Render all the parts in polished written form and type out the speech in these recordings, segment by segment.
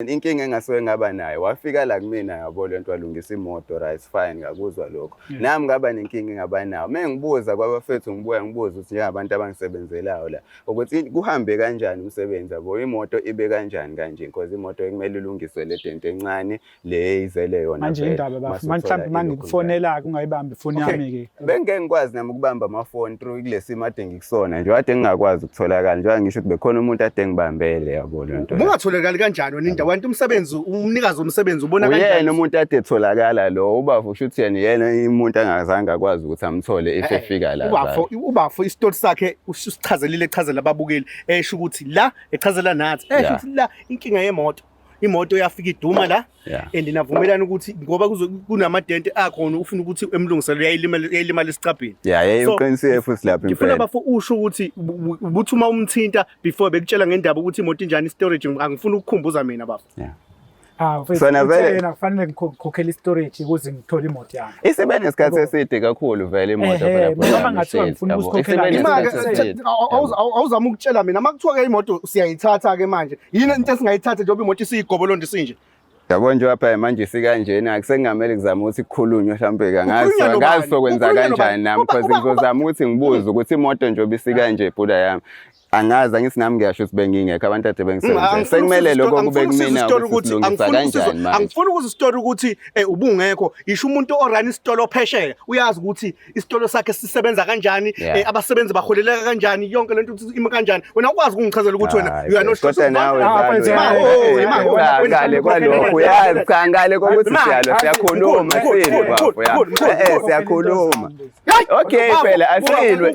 Inkinga engasuke ngaba nayo, wafika la kumina, yabo, lento, walungisa imoto, right, fine, ngakuzwa lokho. Nami ngaba nenkinga engaba nayo uma ngibuza kwabafethu, ngibuya ngibuza ukuthi njengabantu abangisebenzelayo la ukuthi kuhambe kanjani umsebenzi, yabo, imoto ibe kanjani kanje, because imoto ekumele ilungiswe le dent encane le izele yona Manje vele, indaba bafo, mase manje uthola mhlawumbe ilokhu. mangikufonela-ke ungayibambi ifoni yami-ke. Bengeke ngikwazi nami ukubamba amafoni through kule simo ade ngikusona nje, kade ngingakwazi ukutholakala, njengoba ngisho ukuthi bekhona umuntu ade ngibambele, yabo, le nto. Ubungatholakali kanjani wena indawo kanti umsebenzi, umnikazi womsebenzi ubona Uyena kanjani? umuntu ade etholakala lo ubafo, kusho ukuthi yena uyena umuntu angazange akwazi ukuthi amthole if efika la. Ubafo isitori sakhe usichazelile, echazela ababukeli, esho ukuthi la, echazela nathi, esho ukuthi la inkinga yemoto, imoto yafika iduma la and navumelana ukuthi ngoba kunamadente akhona, ufuna ukuthi emlungiselo, yayilimala, yayilimala esicabheni. Yeah, So, uqinisile futhi lapho ngifuna impela. bafo usho ukuthi ubuthi uma umthinta before bekutshela ngendaba ukuthi imoto injani, storage, angifuni ukukhumbuza mina, bafo. Ah, mfethu, Sona uthe yena kufanele ngikhokhele i-storage ukuze ngithole imoto yami. Isibe nesikhathi eside kakhulu vele imoto Ehhe, phela bhuti noma yami ngathiwa ihleli, ngifuna yabo. ukusikhokhela Isibe Imali- nesikhathi eside. Awuzama ukutshela mina uma kuthiwa-ke imoto siyayithatha-ke manje, yini into esingayithatha njengoba imoto isiyigobolondo isinje? Yabo, nje apha manje sikanjena, kusengamele kuzama ukuthi kukhulunywe mhlawumbe, angazi Kukhulunywa nobani? angazi sokwenza Kukhulunywa kanjani nobani? nami, because ngizozama ukuthi ngibuze ukuthi imoto njengoba isikanje, bhuda yami, angazi, angithi nami ngiyasho ukuthi bengingekho, abantu ade bengisebenzela, sekumele lokho kube kumina ukuthi silungisa kanjani manje. Angifuni ukuza isitori ukuthi ubungekho. Isho umuntu o-run isitolo phesheya uyazi ukuthi isitolo sakhe sisebenza kanjani, abasebenzi baholeleka kanjani, yonke lento ukuthi imi kanjani. Wena ukwazi ukungichazela ukuthi wena Hayi, you are not kodwa nawe Ah, Zalo, mfethu, uyazi. oh, Cha, ngale kwalokho uyazi, cha, ngale kokuthi siyalo siyakhuluma, Mkhulu, silwe mkhulu, bafo ya. mkhulu, mkhulu, Eh, mkhulu. siyakhuluma. Okay, phela asilwe.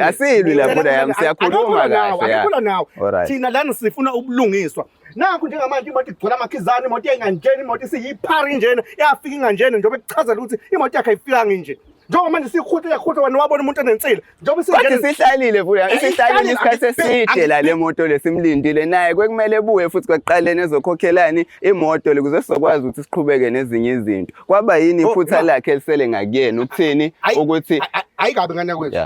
Asilwi la, bhuda yami, siyakhuluma kahle, ya. Akekho nawe. Alright. Thina lana sifuna ubulungiswa. Nakho njengamanje imoto igcwele amakhizane, imoto yayinganjena, imoto isiyiphari njena, yafika inganjena, njengoba ekuchazela ukuthi imoto yakhe ayifikanga nje, njengoba manje sikhuthe, yakhuthe, wena wabona umuntu onensila njengoba Kodwa isinjena. isihlalile futhi, isihlalile isikhathi eside la le moto lesimlindile naye, kwekumele ebuye futhi kwaqaleni ezokhokhelani imoto le ukuze sizokwazi ukuthi siqhubeke nezinye izinto. Kwaba yini Oh, iphutha lakhe elisele ngakuyena ukuthini Ayi- ukuthi Ayikabi ngane kwethu.